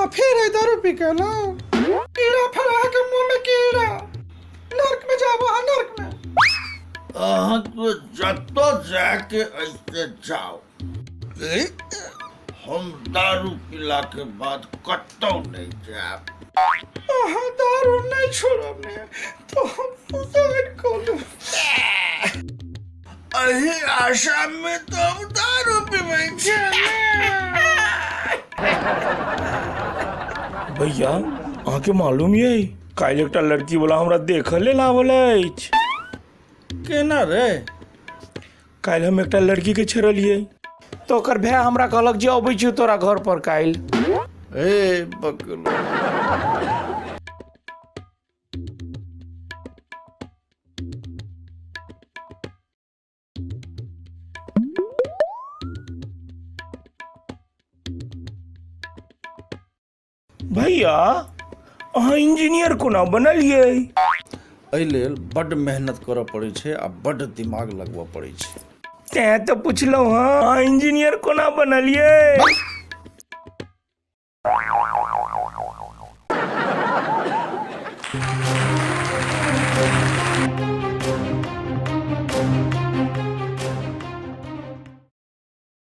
अहाँ फेर आइ दारू पी के एलहुँ? कीड़ा फड़ा अहाँके मुँह में, कीड़ा। नर्क में जाब अहाँ, नर्क में। अहाँके जतऽ जायके ऐसे जाउ, हम दारू पीला के बाद कतौ नहि जायब। अहाँ दारू नहि छोड़ब ने तो हम सुसाइड कऽ लेब। एहि आशा में तो हम दारू पीबै छी। भैया, अहाँके मालूम ये काल्हि एकटा लड़की वाला हमरा देखऽ लेल आबल अछि। केना रे? काल्हि हम एकटा लड़की के छेड़लियै तऽ ओकर भाय हमरा कहलक जे अबै छियौ तोरा घर पर काल्हि। ए बकलो। भैया, अहाँ इंजीनियर कोना बनलियै? एहि लेल बड्ड मेहनत करऽ पड़ै छै आ बड्ड दिमाग लगबऽ पड़ै छै। तें तऽ पुछलहुँ हँ, अहाँ इंजीनियर कोना बनलियै?